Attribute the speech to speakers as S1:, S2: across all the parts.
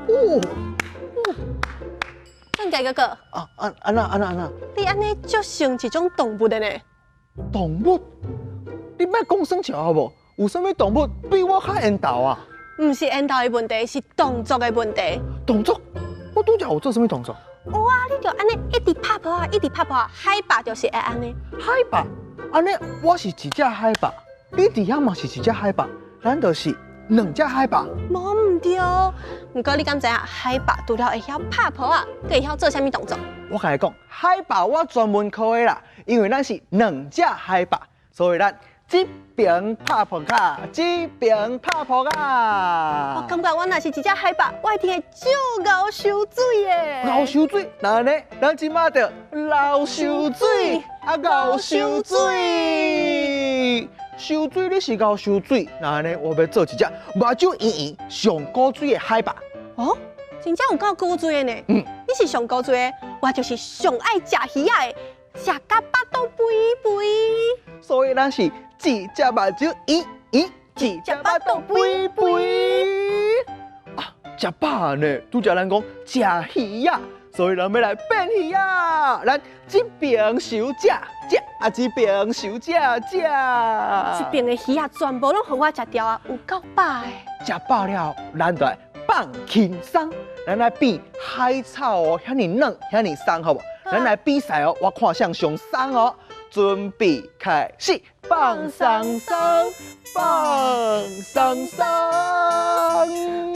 S1: 哦哦。
S2: 郑杰哥哥，
S1: 啊啊按怎按怎按怎？
S2: 你按呢足像一種動物的呢？
S1: 動物？你莫講耍笑好無？有啥物動物比我較緣投啊？
S2: 毋是緣投的問題，是動作的問題。
S1: 動作？我拄才有做啥物動作？
S2: 有啊，你就按呢一直拍噗仔，一直拍噗仔，海霸就是會按呢。
S1: 海霸？按呢我是一隻海霸，你佇遐嘛是一隻海霸，咱就是兩隻海霸。
S2: 無毋對，毋過你敢知影海霸除了會曉拍噗仔，閣會曉做啥物動作？
S1: 我共你講，海霸我專門科的啦，因為咱是兩隻海霸，所以咱這邊拍噗仔，這邊拍噗仔。
S2: 我感覺我若是一隻海霸，我一定會足𠢕泅水的。
S1: 𠢕泅水，那按呢，咱這馬就流泅水，啊𠢕泅水，泅水你是𠢕泅水，那按呢，我欲做一隻目睭圓圓、上古錐的海霸。
S2: 哦，真正有夠古錐的呢。嗯，你是上古錐的，我就是上愛食魚仔的，食甲腹肚肥肥。
S1: 所以咱是一隻目睭圓圓，一隻腹肚肥肥。啊，食飽呢，拄才咱講食魚仔，所以咱欲來變魚仔。咱這邊收食食，啊這邊收食食。
S2: 這邊的魚仔全部攏予我食掉啊，有夠飽的。
S1: 食飽了，咱就來放輕鬆，咱來比海草哦，遐爾軟，遐爾鬆，好無？咱來比賽哦，我看誰上鬆哦。準備開始，放鬆鬆，放鬆鬆。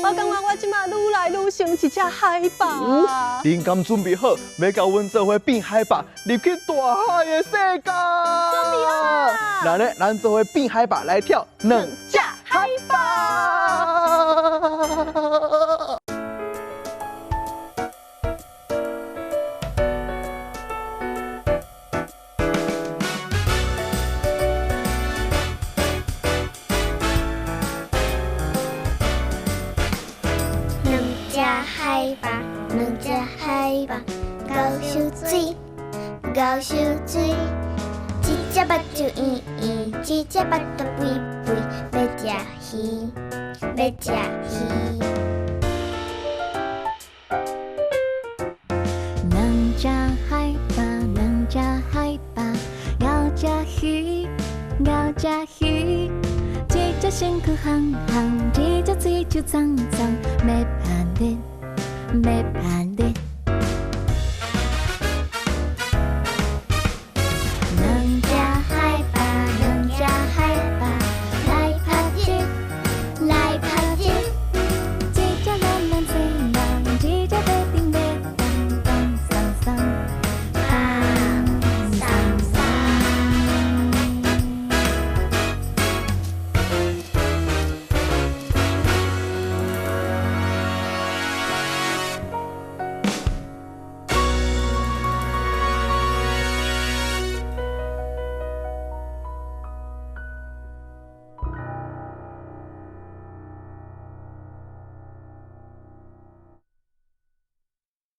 S2: 我感覺我這馬愈來愈像一隻海霸。
S1: 恁敢準備好，欲佮阮做伙變海霸，入去大海的世界？
S2: 準備好。
S1: 那呢，咱做伙變海霸來跳兩隻海霸。
S3: 兩隻海霸，兩隻海霸，𠢕泅水，𠢕泅水，一隻目睭圓圓，一隻腹肚肥肥，欲食魚，欲食魚。
S4: 兩隻海霸，兩隻海霸，𠢕食魚，𠢕食魚，一隻身軀夯夯，一隻喙鬚長長，欲攀日，欲攀